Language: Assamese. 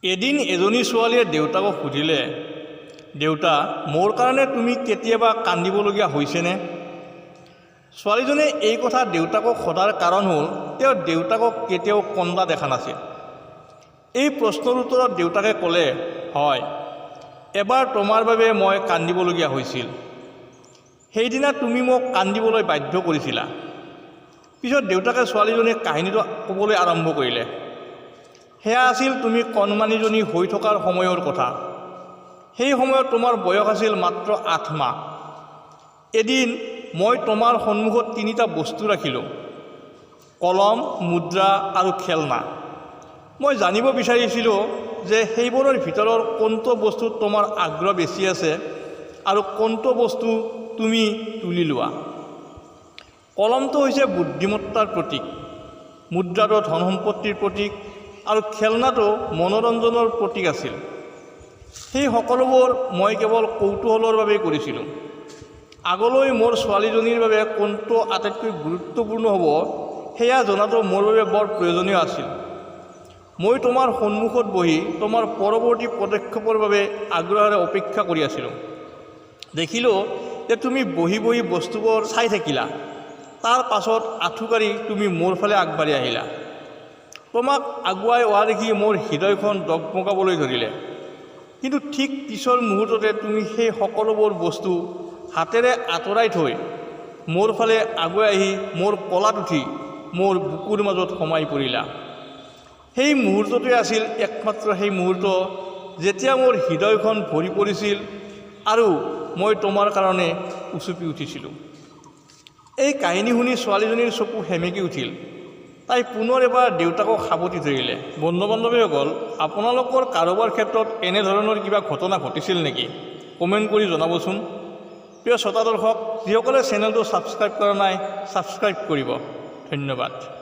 এদিন এজনী ছোৱালীয়ে দেউতাকক সুধিলে, "দেউতা, মোৰ কাৰণে তুমি কেতিয়াবা কান্দিবলগীয়া হৈছেনে?" ছোৱালীজনীয়ে এই কথা দেউতাকক সোধাৰ কাৰণ হ'ল, তেওঁ দেউতাকক কেতিয়াও কন্দা দেখা নাছিল। এই প্ৰশ্নৰ উত্তৰত দেউতাকে ক'লে, "হয়, এবাৰ তোমাৰ বাবে মই কান্দিবলগীয়া হৈছিল। সেইদিনা তুমি মোক কান্দিবলৈ বাধ্য কৰিছিলা।" পিছত দেউতাকে ছোৱালীজনীক কাহিনীটো ক'বলৈ আৰম্ভ কৰিলে, "সেয়া আছিল তুমি কণমানিজনী হৈ থকাৰ সময়ৰ কথা। সেই সময়ত তোমাৰ বয়স আছিল মাত্ৰ 8 মাহ। এদিন মই তোমাৰ সন্মুখত তিনিটা বস্তু ৰাখিলোঁ, কলম, মুদ্ৰা আৰু খেলনা। মই জানিব বিচাৰিছিলোঁ যে সেইবোৰৰ ভিতৰৰ কোনটো বস্তুত তোমাৰ আগ্ৰহ বেছি আছে আৰু কোনটো বস্তু তুমি তুলি লোৱা। কলমটো হৈছে বুদ্ধিমত্তাৰ প্ৰতীক, মুদ্ৰাটো ধন সম্পত্তিৰ প্ৰতীক আৰু খেলনাটো মনোৰঞ্জনৰ প্ৰতীক আছিল। সেই সকলোবোৰ মই কেৱল কৌতূহলৰ বাবেই কৰিছিলোঁ। আগলৈ মোৰ ছোৱালীজনীৰ বাবে কোনটো আটাইতকৈ গুৰুত্বপূৰ্ণ হ'ব, সেয়া জনাটো মোৰ বাবে বৰ প্ৰয়োজনীয় আছিল। মই তোমাৰ সন্মুখত বহি তোমাৰ পৰৱৰ্তী পদক্ষেপৰ বাবে আগ্ৰহেৰে অপেক্ষা কৰি আছিলোঁ। দেখিলোঁ যে তুমি বহি বহি বস্তুবোৰ চাই থাকিলা। তাৰ পাছত আঁঠুকাঢ়ি তুমি মোৰ ফালে আগবাঢ়ি আহিলা। তোমাক আগুৱাই অহা দেখি মোৰ হৃদয়খন দগমগাবলৈ ধৰিলে। কিন্তু ঠিক পিছৰ মুহূৰ্ততে তুমি সেই সকলোবোৰ বস্তু হাতেৰে আঁতৰাই থৈ মোৰ ফালে আগুৱাই আহি মোৰ কোলাত উঠি মোৰ বুকুৰ মাজত সোমাই পৰিলা। সেই মুহূৰ্তটোৱে আছিল একমাত্ৰ সেই মুহূৰ্ত, যেতিয়া মোৰ হৃদয়খন ভৰি পৰিছিল আৰু মই তোমাৰ কাৰণে উচুপি উঠিছিলোঁ।" এই কাহিনী শুনি ছোৱালীজনীৰ চকু সেমেকি উঠিল। তাই পুনৰ এবাৰ দেউতাকক সাৱটি ধৰিলে। বন্ধু বান্ধৱীসকল, আপোনালোকৰ কাৰোবাৰ ক্ষেত্ৰত এনেধৰণৰ কিবা ঘটনা ঘটিছিল নেকি? কমেণ্ট কৰি জনাবচোন। প্ৰিয় শ্ৰোতা দৰ্শক, যিসকলে চেনেলটো ছাবস্ক্ৰাইব কৰা নাই, ছাবস্ক্ৰাইব কৰিব। ধন্যবাদ।